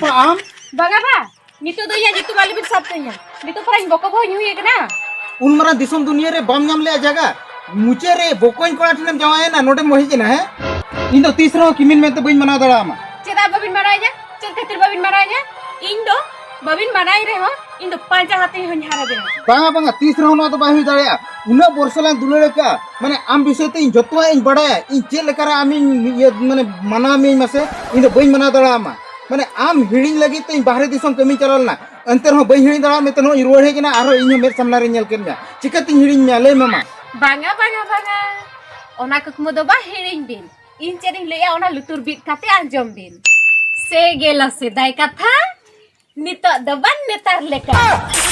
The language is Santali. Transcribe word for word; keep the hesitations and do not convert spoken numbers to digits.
ᱟᱢ? ᱵᱟᱝᱟ ᱵᱟ, ᱱᱤᱛᱚᱜ ᱫᱚ ᱤᱧᱟᱹᱜ ᱧᱩᱛᱩᱢ ᱟᱞᱚᱵᱤᱱ ᱥᱟᱵ ᱛᱤᱧᱟ᱾ ᱱᱤᱛᱚᱜ ᱯᱟᱨᱟᱧ ᱵᱚᱠᱚ ᱵᱚᱦᱚᱧ ᱦᱩᱭ ᱟᱠᱟᱱᱟ᱾ ᱩᱱ ᱢᱟᱨᱟᱝ ᱫᱤᱥᱚᱢ ᱫᱩᱱᱤᱭᱟᱹ ᱨᱮ ᱵᱟᱢ ᱧᱟᱢ ᱞᱮᱜᱼᱟ ᱡᱟᱭᱜᱟ, ᱢᱩᱪᱟᱹᱫ ᱨᱮ ᱵᱚᱠᱚᱧ ᱠᱚᱲᱟ ᱴᱷᱮᱱᱮᱢ ᱡᱟᱶᱟᱭᱮᱱᱟ, ᱱᱚᱰᱮᱢ ᱦᱮᱡ ᱮᱱᱟ, ᱦᱮᱸ? ᱤᱧ ᱫᱚ ᱛᱤᱥ ᱨᱮᱦᱚᱸ ᱠᱤᱢᱤᱱ ᱢᱮᱱᱛᱮ ᱵᱟᱹᱧ ᱢᱟᱱᱟᱣ ᱫᱟᱲᱮᱭᱟᱢᱟ᱾ ᱪᱮᱫᱟᱜ ᱵᱟᱹᱵᱤᱱ ᱢᱟᱱᱟᱣᱤᱧᱟ? ᱪᱮᱫ ᱠᱷᱟᱹᱛᱤᱨ ᱵᱟᱹᱵᱤᱱ ᱢᱟᱱᱟᱣᱤᱧᱟ? ᱤᱧ ᱫᱚ ᱵᱟᱹᱵᱤᱱ ᱢᱟᱱᱟᱣᱤᱧ ᱨᱮᱦᱚᱸ ᱤᱧ ᱫᱚ ᱯᱟᱸᱡᱟ ᱦᱟᱛᱮ ᱦᱚᱸᱧ ᱦᱟᱨᱟ ᱵᱤᱱᱟ᱾ ᱵᱟᱝᱟ, ᱵᱟᱝᱟ, ᱛᱤᱥ ᱨᱮᱦᱚᱸ ᱱᱚᱣᱟ ᱫᱚ ᱵᱟᱭ ᱦᱩᱭ ᱫᱟᱲᱮᱭᱟᱜᱼᱟ᱾ ᱩᱱᱟᱹᱜ ᱵᱚᱨᱥᱟ ᱞᱟᱝ ᱫᱩᱞᱟᱹᱲ ᱟᱠᱟᱫᱼᱟ, ᱢᱟᱱᱮ ᱟᱢ ᱵᱤᱥᱚᱭ ᱛᱮ ᱤᱧ ᱡᱚᱛᱚᱣᱟᱜ ᱤᱧ ᱵᱟᱲᱟᱭᱟ᱾ ᱤᱧ ᱪᱮᱫ ᱞᱮᱠᱟᱨᱮ ᱟᱢᱤᱧ ᱤᱭᱟᱹ ᱢᱟᱱᱮ ᱢᱟᱱᱟᱣ ᱢᱤᱭᱟᱹᱧ ᱢᱟᱥᱮ? ᱤᱧ ᱫᱚ ᱵᱟᱹᱧ ᱢᱟᱱᱟᱣ ᱫᱟᱲᱮᱭᱟᱢᱟ᱾ ᱢᱟᱱᱮ ᱟᱢ ᱦᱤᱲᱤᱧ ᱞᱟᱹᱜᱤᱫ ᱛᱮ ᱤᱧ ᱵᱟᱦᱨᱮ ᱫᱤᱥᱚᱢ ᱠᱟᱹᱢᱤᱧ ᱪᱟᱞᱟᱣ ᱞᱮᱱᱟ, ᱮᱱᱛᱮ ᱨᱮᱦᱚᱸ ᱵᱟᱹᱧ ᱦᱤᱲᱤᱧ ᱫᱟᱲᱮᱭᱟᱜ ᱢᱮᱱᱛᱮ ᱱᱚᱜᱼᱚᱭ ᱤᱧ ᱨᱩᱣᱟᱹᱲ ᱦᱮᱡ ᱮᱱᱟ, ᱟᱨᱦᱚᱸ ᱤᱧ ᱦᱚᱸ ᱢᱮᱫ ᱥᱟᱢᱱᱟ ᱨᱮᱧ ᱧᱮᱞ ᱠᱮᱫ ᱢᱮᱭᱟ᱾ ᱪᱤᱠᱟᱹᱛᱤᱧ ᱦᱤᱲᱤᱧ ᱢᱮᱭᱟ ᱞᱟᱹᱭ ᱢᱮ ᱢᱟ? ᱵᱟᱝᱟ, ᱵᱟᱝᱟ, ᱵᱟᱝᱟ, ᱚᱱᱟ ᱠᱩᱠᱢᱩ ᱫᱚ ᱵᱟᱝ, ᱦᱤᱲᱤᱧ ᱵᱤᱱ᱾ ᱤᱧ ᱪᱮᱫ ᱤᱧ ᱞᱟᱹᱭᱟ ᱚᱱᱟ ᱞᱩᱛᱩᱨ ᱵᱤᱫ ᱠᱟᱛᱮ ᱟᱸᱡᱚᱢ ᱵᱤᱱ᱾ ᱥᱮ ᱜᱮᱞᱟ ᱥᱮᱫᱟᱭ ᱠᱟᱛᱷᱟ, ᱱᱤᱛᱚᱜ ᱫᱚ ᱵᱟᱝ ᱱᱮᱛᱟᱨ ᱞᱮᱠᱟ᱾